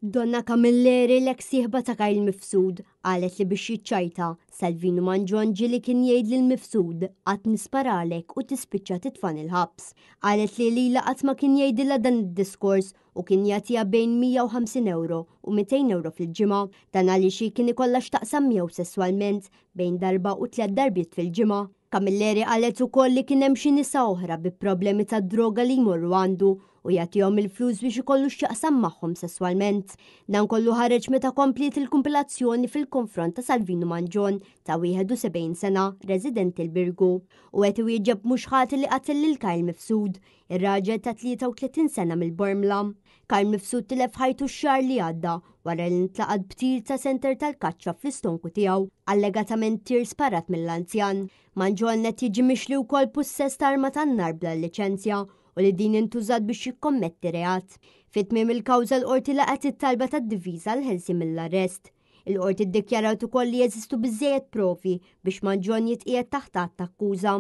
Donna Camilleri, l-eks sieħba ta' Kyle Mifsud, qalet li biex jiċċajta, Salvino Mangion ġieli kien jgħid lil Mifsud qatt nisparalek u tispiċċa titfan il-ħabs. Qalet li lilha qatt ma kien jgħidilha dan id-diskors u kien jagħtiha bejn 150 ewro u 200 ewro fil-ġimgħa. Dan għaliex hi kien ikollha x'taqsam miegħu sesswalment bejn darba u tliet darbiet fil-ġimgħa. Camilleri qalet ukoll li kien hemm xi nisa oħra bi problemi ta' droga li jmorru għandu u jagħtihom il-flus biex ikollu x'jaqsam magħhom sesswalment. Dan kollu ħareġ meta kompliet il-kumpilazzjoni fil-konfront ta' Salvino Mangion ta' 71 sena, residenti l-Birgu, u qed iwieġeb mhux ħati li qatel lil Kyle Mifsud, ir-raġel ta' 33 sena mill-Bormla. Kyle Mifsud tilef ħajtu x-xahar li għadda wara li ntlaqat b'tir ta' senter tal-kaċċa fl-istonku tiegħu, allegatament tir sparat mill-anzjan. Mangion qed jiġi mixli wkoll pussess ta' arma tan-nar bla liċenzja u li din intużat biex jikkommetti reat. Fi tmiem il-kawża l-qorti laqgħet it-talba tad-difiża għall-ħelsien mill-arrest. Il-qorti ddikjarat ukoll li jeżistu biżżejjed provi biex Mangion jitqiegħed taħt att ta' akkuża.